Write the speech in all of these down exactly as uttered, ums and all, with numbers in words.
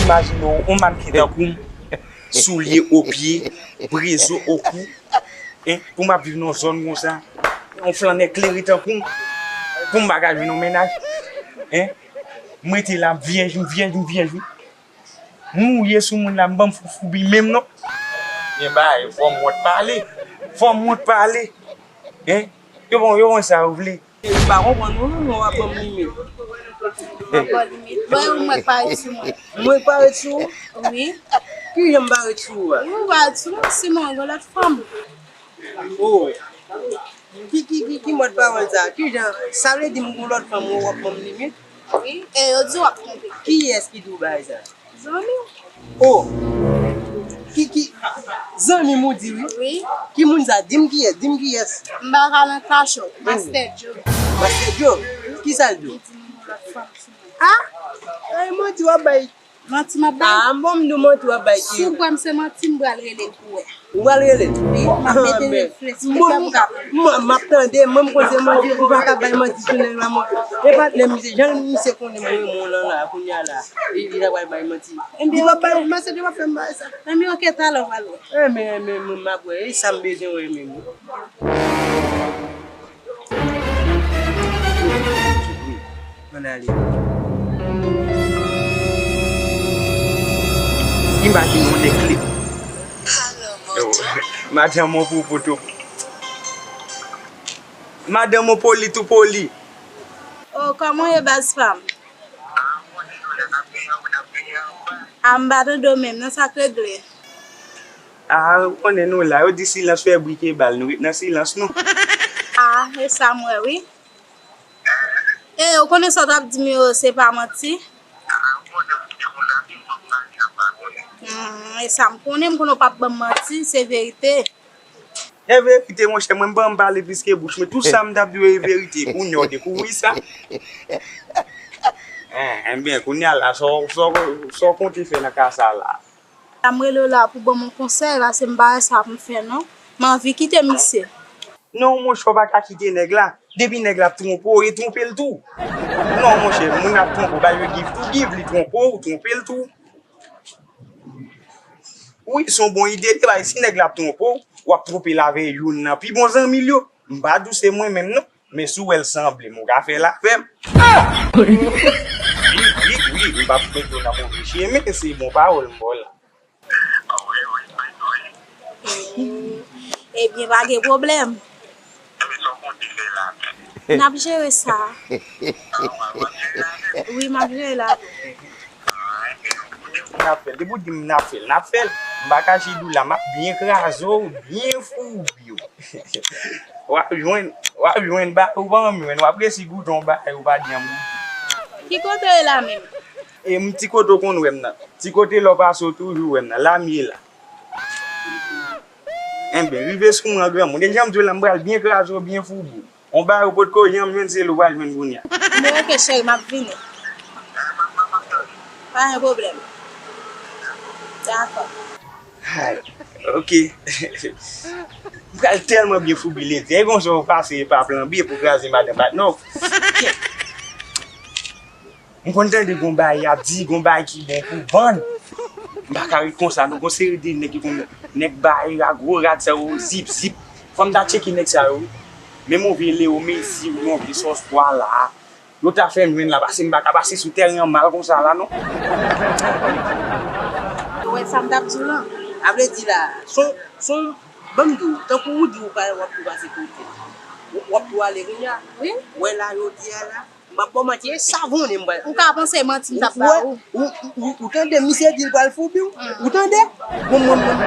Imajine w, yon mannken tankou m, soulye o pye, brezo o kou, en, pou m ap viv nan yon zòn konsa, yon flannè klere tankou m, pou m pa ka jwenn yon mennaj, en, m rete la, m vyèj, m vyèj, m vyèj, wi. M mouye sou moun la, m ban m foufoubi menm non. Gen bagay, fò m wont pale. Fò m wont pale. En, yo bon, yo bon sa yo vle. M pa konprann ou non, non, w ap ban m limit. M ap ba w limit. Bon, e ou m wè k parèt sou mwen. Mwen parèt sou ou? Wi. Kijan m parèt sou ou a? Ou parèt sou mwen, si mwen gen lòt fanm. Oh. Ki, ki, ki, ki mòd pawòl sa? Kijan? Sa vle di m gen lòt fanm ou w ap ban m limit? Wi, e yo di w ap twonpe. Kiyès ki di w bagay sa? Zanmi w. Oh! Ki, ki, zanmi m ou di wi? Wi. Ki moun sa? Di m kiyès, di m kiyès. M pa ka nan kache w. Master Joe. Master Joe? Kisa l di w? Li di m yon lòt fanm sou mwen. Ah! Ay, manti w ap bay. Manti m ap bay? Ah, bon, m di w manti w ap bay. Si w kwè m se manti, m pral rele l pou wè. Ou pral rele l? Wi, m ap mete reflèks, reflèks pou ka. M, m ap tande, mwen m konn se manti, ou pa ka bay manti sou nèg la, mwen. E patnè misye, jan misye konnen mwen renmen w lan la, kounye a la, li, li ta pral bay manti. Li p ap bay, mesye, li p ap fè m bagay sa. Enben, oke, talè w pral wè. Enben, enben, mwen m ap wè, e sa m bezwen wè menm. Ann ale. Imajine yon nèg klip. Madanm mwen pou poto. Madanm mwen poli tou poli. Oh, kòman w ye baz pa m? A, m pa tande w menm, non, sa k regle? A, ou konnen nou la, yo di silans fè bri ke bal, nou ret nan silans nou. A, e sa m wè wi. E, ou konnen sa w t ap di m yo, se pa manti? Hmm, e sa m konnen, m konnen w p ap ban m manti, se verite. E verite, monchè, mwen m pa janm pale plis ke bouch mwen. Tout sa m t ap di w e verite. Kounye a w dekouvri sa. En, enben, kounye a la, sa w, sa w, sa w konte fè nan ka sa la? La m rele w la pou ban m yon konsèy, paske m pa wè sa pou m fè non. M anvi kite misye. Non, monchè, w pa ka kite nèg la. Depi nèg la ap twonpe w, e twonpe l tou. Non, monchè, moun ap twonpe w, ba yo give tou give, li twonpe w, twonpe l tou. Wi, se yon bon ide li bay. Si nèg la ap twonpe w, w ap twonpe l avè youn nan pi bon zanmi l yo. M pa di w se mwen menm non, men si w wè l sanble m, ou ka fè l avè m. Wi, wi, wi, m p ap mete w nan move chemen, se bon pawòl m ba w la. Ebyen, pa gen pwoblèm. N ap jere sa. Wi, m ap jere l avè w. N ap fè l. Depi w di m n ap fè l, n ap fè l. M pa kache di w la, m ap byen kraze w, byen foubi w. W ap jwenn, w ap jwenn ba, ou pa janm jwenn, w ap resi goute yon bagay ou pa t janm goute. Ki kote w ye la menm? E m ti kote w konn wè m nan. Ti kote lè w pase w toujou wè m nan. La m ye la. Enben, rive sou mwen granmoun. E jan m di w la, m pral byen kraze w, byen foubi w. On bagay ou potko janm jwenn, se li w pral jwenn kounye a. Bon, oke, cheri, m ap vini. Pa gen pwoblèm. Dakò. Ay, oke. M pral tèlman byen foubi lendi. E konsa w pase pa plan B pou kraze madanm patnè w. M konn tande gon bagay y ap di, gon bagay ki bon pou vann. M pa ka ret konsa non, gon seri de nèg ki konn, nèg bay a gwo rad sa yo, zip, zip. Fò m ta tcheke nèg sa yo wi. Men move Leo Messi ou yon vye sòs pwa la. Yo ta fè m jwenn la, paske m pa ka pase sou tèren an mal konsa la non. Ou wè sa m t ap di w lan? A vle di la, son, son, ban m di w, tankou ou di w pa w ap tou pase kote. W, w ap tou ale kounye a. Wi. Wè la jodi a la. M p ap ba w manti, e savonnen m pral. Ou ka panse manti m t ap ba ou. Ou, ou, ou, ou tande misye di l pral foubi w? Ou tande? Bon, mwen, mwen,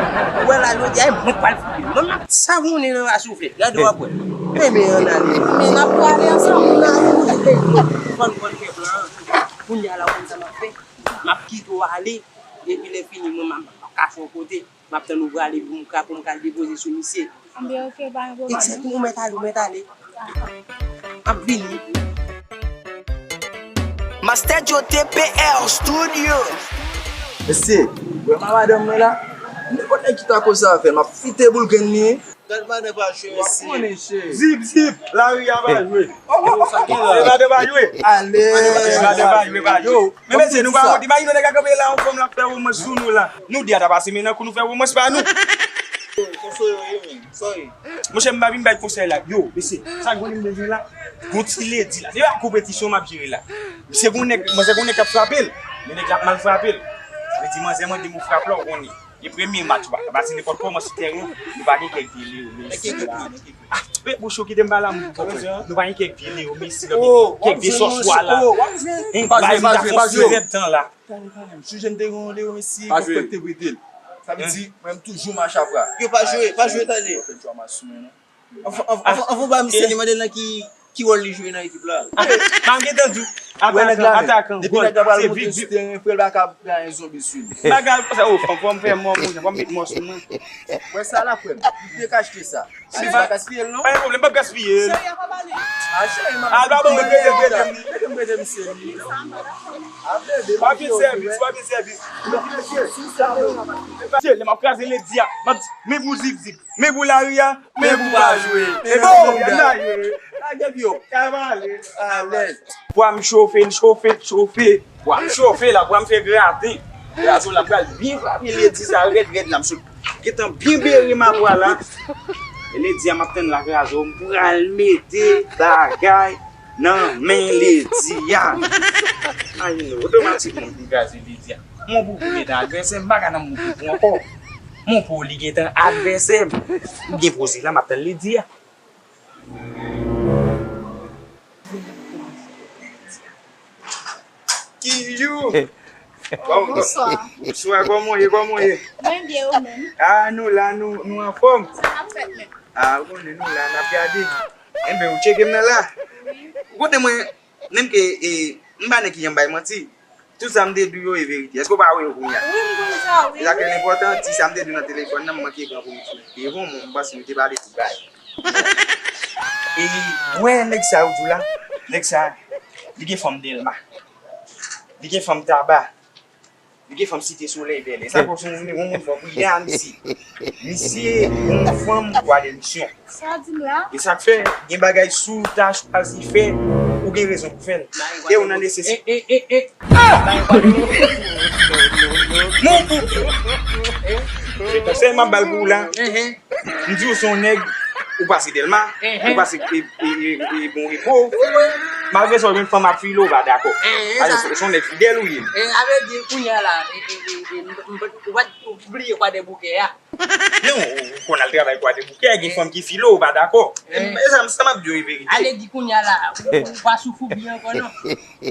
ou wè la jodi a, e mwen k pral foubi l. Mwen, m ap savonnen nan rasoufle. Gade w ap wè. Enben, ann ale. Men n ap prale ansanm. Ann ale, nou di, e, fò n pran kè blan an. Kounye a la, ou konn sa m ap fè? M ap kite w ale. Epi lè fini, mwen, m ap kache w kote. M ap tann ou prale pou m ka, pou m ka al depoze sou misye. Anben, oke, pa gen pwoblèm. Egzakteman, ou mèt ale, ou mèt ale. M ap vini. Master Joe T P R Studio. Mesye, ou wè ma madanm mwen la? Nenpòt nèg ki ta koze avè l, m ap fite boul grenn li. Lè madan pa jwe, w ap konnen, cheri. Zip, zip, lari a pa jwe. Lè madan pa jwe. Ale. Lè madan pa jwe, pa jwe. Men mesye, nou pa wont, imajine nèg la kanpe la, yon fanm la ap fè womans sou nou la. Nou de a ta pase men nan kou nou fè womans pa nou. Monchè, m pa vin bay konsèy la. Yo, mesye, sa k vin bezwen la? Gon ti ledi la. Se pa konpetisyon m ap jere la. Se gon nèg, manzè gon nèg k ap frape l. Men nèg la ap mal frape l. Sa vle di manzè mande m ou frape la, ou konnen. E premye match, w pa pase nenpòt kòman sou tèren, nou pa gen kèk vye Leo Messi la. Ah, men bouch ou kite m pale a moun. Nou pa gen kèk vye Leo Messi la, kèk vye sòswa la. Hein, pa jwe, pa jwe, pa jwe. Rèd tan la. Tande, tande, m sonje m te gen yon Leo Messi, pa jwe. Fèk te prete l. Sa vle di, mwen m toujou mache apre. Yo pa jwe, pa jwe, tande. Fè djwa masoumen non. Anfen, anfen, anfen, anfen, ba misye li mande l nan ki, ki wòl li jwe nan ekip la. Ah, m gentan di w. Atakan, atakan, depi nèg la pral monte sou teren, frè l pa ka gen zonbi sou li. Bagay konsa, oh, fò, fò m fè mò, mò, fò m met mò sou mwen. Wè sa la, frè m. Li te ka achte sa. Cheri, pa gaspiye l, non. Pa gen pwoblèm, m p ap gaspiye l. Cheri, a pa pale. Ah, cheri, m ap. Ah, pa bon, mete, mete, mete, mete misye li. Pa gen sèvis, pa gen sèvis. Mesye, lè m ap kraze ledi a, m ap di, men pou zip zip, men pou lari a, men pou pa jwe. Men pou pa jwe. Lage pye w. Alèz. Pwa m chofe, l chofe, l chofe. Pwa m chofe la, pwa m fè graten. Gazo la pral byen frape ledi sa rèd rèd la, m sot gentan byen bere m a pwa la. E ledi a m ap tann la gazo, m pral mete bagay nan men ledi a. Ay non, otomatikman m vin kraze ledi a. Mon pou pou gentan advèsè m, m pa ka nan mon pou pou ankò. Mon pou li gentan advèsè m. M byen poze la, m ap tann ledi a. Kiyou! Bonswa. Bonswa, kòman w ye, kòman w ye? Mwen byen, ou menm? Ah, nou la, nou, nou anfòm. Sa k ap fèt menm? Ah, ou konnen nou la, n ap gade. Enben, ou tcheke m nan la. Ou konnen mwen, menm ke, e, m pa nèg ki janm bay manti. Tout sa m te di w yo e verite. Èske w pa wè yo kounye a? Wi, m konn sa, wi. E sa k pi enpòtan, ti sa m te di w nan telefòn nan, m manke pran pou m ekspike w. Bon, m panse nou te pale tout bagay. E, wè nèg sa yo di w la, nèg sa, li gen fanm Dèlma. Li gen fanm Taba. Li gen fanm Site Solèy, Bèlè. Sa fè w se yon, yon moun fò pridan a misye. Misye, yon fanm, twa de misyon. Sa di m la? E sa k fè, gen bagay si w ta chwazi fè, ou gen rezon pou fè l. E ou nan nesesite. E, e, e, e. Mon pou. Se konsèy m ap ba l pou ou la. M di w se yon nèg, ou pase Dèlma, ou pase, e, e, e, e, Bon Repo. Malgre sa, w jwenn fanm ap file, w pa dakò. Alò, se, se yon nèg fidèl ou ye. E, sa vle di, kounye a la, e, e, e, e, m, m, ou pa t, ou bliye Kwadèboukè a. Non, ou konn al travay Kwadèboukè, gen fanm ki file w, ou pa dakò. E, e sa, sa m ap di w e verite. Ale di kounye a la, ou, ou pa sou foubi ankò non.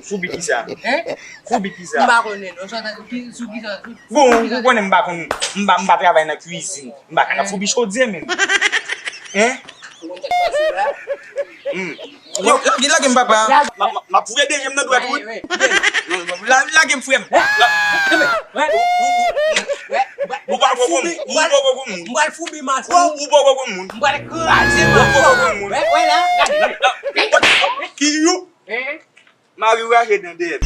Foubi kisa? Hein? Foubi kisa? M pa konnen non, sa ki, sou kisa, sou, bon, ou konnen m pa konn, m pa, m pa travay nan kwizin. M pa ka nan foubi chodyè menm. Hein? Ou konn sa k pase la? Hmm. Yo, lage, lage m, papa. M, m, m ap foure de je m nan dwèt ou wi. Non, non, la, lage m, frè m. La, ou, ou, ou, ou poko konn moun. Ou poko konn moun. M pral foubi mas ou. Ou poko konn moun. M pral kraze mas ou. Ou poko konn moun. Wè, wè la, gade. Kiyou. Mari w rache dan dèyè.